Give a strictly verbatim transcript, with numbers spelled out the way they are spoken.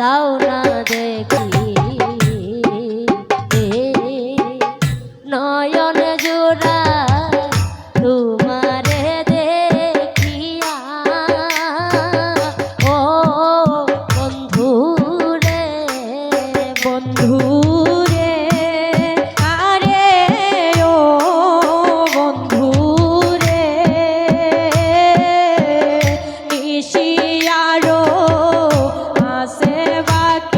পাও না দেখি, নয়ন জোড়া তোমারে দেখিয়া। ও বন্ধুরে, বন্ধুরে, আরে ও বন্ধুরে, নিশি আরো আছে বাকি।